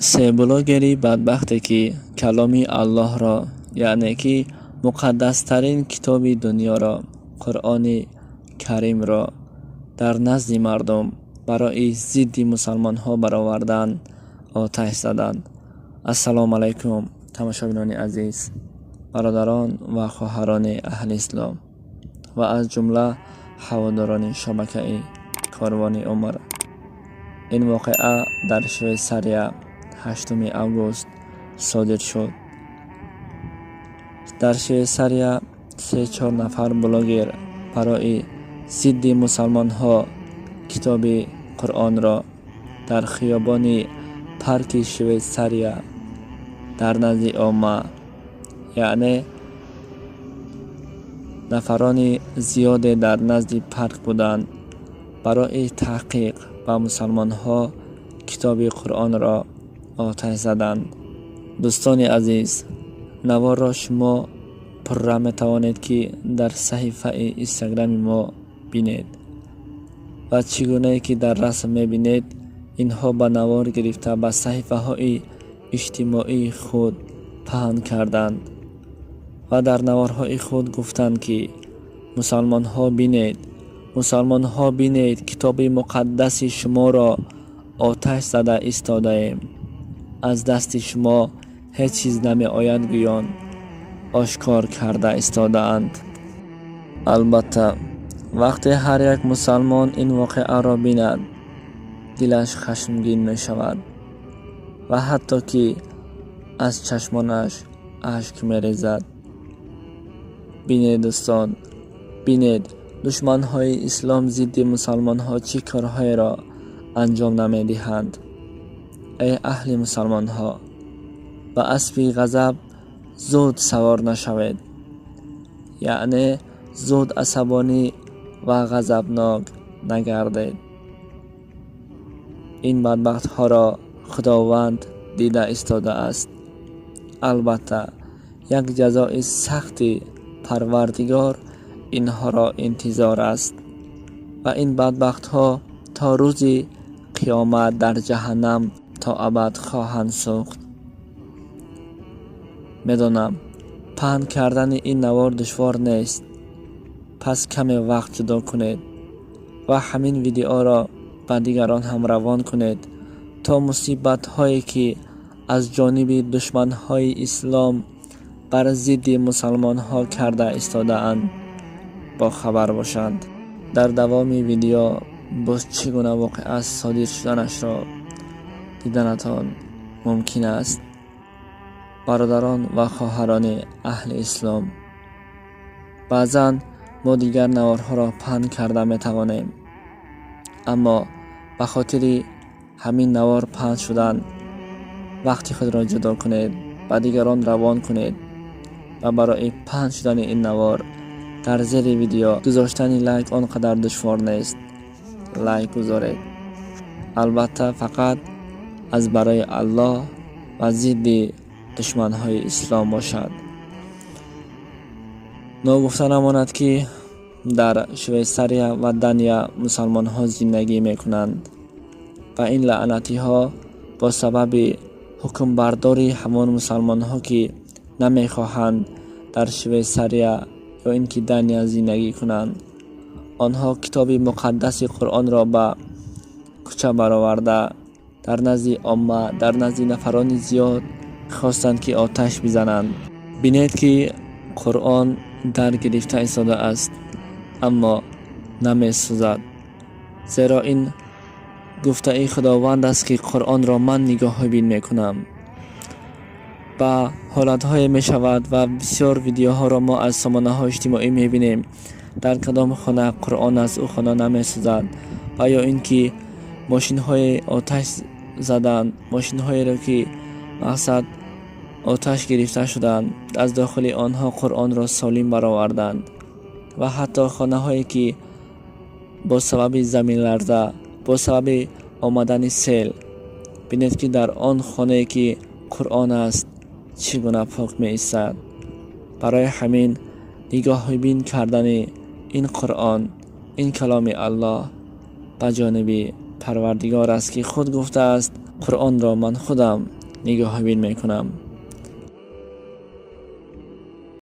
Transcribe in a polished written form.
Се блогери бадбахте, ки каломи Аллоҳро, яъне ки муқаддастарин китоби дунёро, Қуръони Каримро дар назди мардум барои зидди мусалмонҳо баровардан оташ заданд. Ассалому алайкум, тамошобинони азиз, бародарон ва хоҳарони аҳли ислом ва аз ҷумла ҳаводорони шабакаи Корвони Умр. Ин воқеа дар Швейтсария 8 август содир шуд. Дар Швейтсария се-чор нафар блогер барои зидди мусалмонҳо китоби Қуръонро дар хиёбони парки Швейтсария дар назди омма, яъне нафарони зиёде дар назди парк буданд, барои таҳқиқ ба мусалмонҳо китоби Қуръонро оташ заданд. Дӯстони азиз, наворро шумо пурра метавонед, ки дар саҳифаи Инстаграми мо бинед ва чӣ гунае ки дар расм мебинед, инҳо ба навор гирифта ба саҳифаҳои иҷтимоии худ паҳн карданд ва дар наворҳои худ гуфтанд, ки мусалмонҳо бинед, мусалмонҳо бинед, китоби муқаддаси шуморо оташ зада истодаем, аз дасти шумо ҳеҷ чиз намеояд, гӯён ошкор карда истодаанд. Албатта, вақте ҳар як мусалмон ин воқеаро бинад, дилаш хашмгин мешавад ва ҳатто ки аз чашмонаш ашк мерезад. Бинед, дӯстон, бинед, душманҳои ислом зидди мусалмонҳо чӣ корҳоеро анҷом намедиҳанд. Эй аҳли мусалмонҳо, ба аспи ғазаб зуд савор нашавед, яъне зуд асабонӣ ва ғазабнок нагардед. Ин бадбахтҳоро Худованд дида истодааст. Албатта, як ҷазои сахти Парвардигор инҳоро интизор аст ва ин бадбахтҳо то рӯзи қиёмат дар ҷаҳаннам то абад хоҳанд сӯхт. Медонам, паҳн кардани ин навор душвор нест, пас каме вақт ҷудо кунед ва ҳамин видеоро ба дигарон ҳам равон кунед, то мусибатҳое, ки аз ҷониби душманҳои ислом бар зидди мусалмонҳо карда истодаанд, бохабар бошанд. Дар давоми видео боз чӣ гуна воқеа содир шуданашро диданатон мумкин аст. Бародарон ва хоҳарони аҳли ислом, баъзан мо дигар наворҳоро паҳн карда метавонем, аммо ба хотири ҳамин навор паҳн шудан вақти худро ҷудо кунед, ба дигарон равон кунед ва барои паҳн шудани ин навор дар зери видео гузоштани лайк он қадар душвор нест. Лайк гузоред, албатта, фақат аз барои Аллоҳ ва зидди душманҳои ислом бошад. Ногуфта намонад, ки дар Швейтсария ва Дания мусалмонҳо зиндагӣ мекунанд ва ин лаънатиҳо бо сабаби ҳукмбардори ҳамон мусалмонҳо, ки намехоҳанд дар Швейтсария ё ин ки Дания зиндагӣ кунанд, онҳо китоби муқаддаси Қуръонро ба кӯча бароварда, дар назди омма, дар назди нафарони зиёд хостанд, ки оташ бизананд. Бинед, ки Қуръон дар гирифта истодааст, аммо намесӯзад, зеро ин гуфтаи Худованд аст, ки Қуръонро ман нигоҳубин мекунам. Ба ҳолатҳое мешавад ва бисёр видеоҳоро мо аз сомонаҳои иҷтимоӣ мебинем: дар кадом хона Қуръон аст, ӯ хона намесӯзад, ва ё ин ки мошинҳое оташ заданд, мошинҳоеро, ки мақсад оташ гирифта шуданд, аз дохили онҳо Қуръонро солим бароварданд ва ҳатто хонаҳое, ки бо сабаби заминларза, бо сабаби омадани сел, бинед, ки дар он хонае, ки Қуръон аст, чӣ гуна пок меистад. Барои ҳамин нигоҳубин кардани ин Қуръон, ин каломи Аллоҳ ба ҷониби Парвардигор аст, ки худ гуфтааст. Қуръонро ман худам нигоҳубин мекунам.